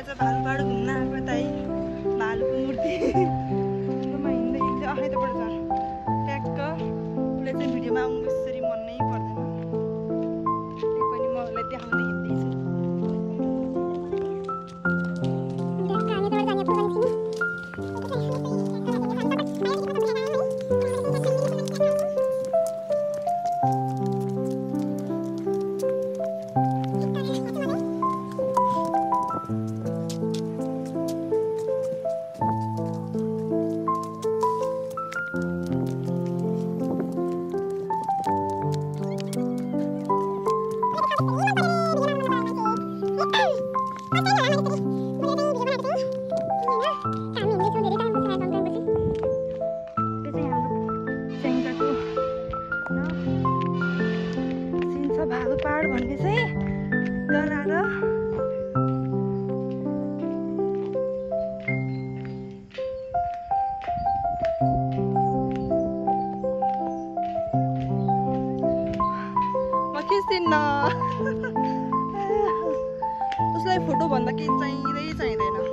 आज भालुपाड घुम्न आएको त है भालुको मूर्ति हिँड्दै हिँड्दै यताबाट छ ट्याक्क उसले चाहिँ भिडियोमा आउनु यसरी मनै पर्दैन त्यही पनि म उसलाई देखाउँदै हिँड्दैछु भालुपाड भन्ने चाहिँ गराएर म खिच्दिन्न उसलाई फोटो भन्दा केही चाहिँदैन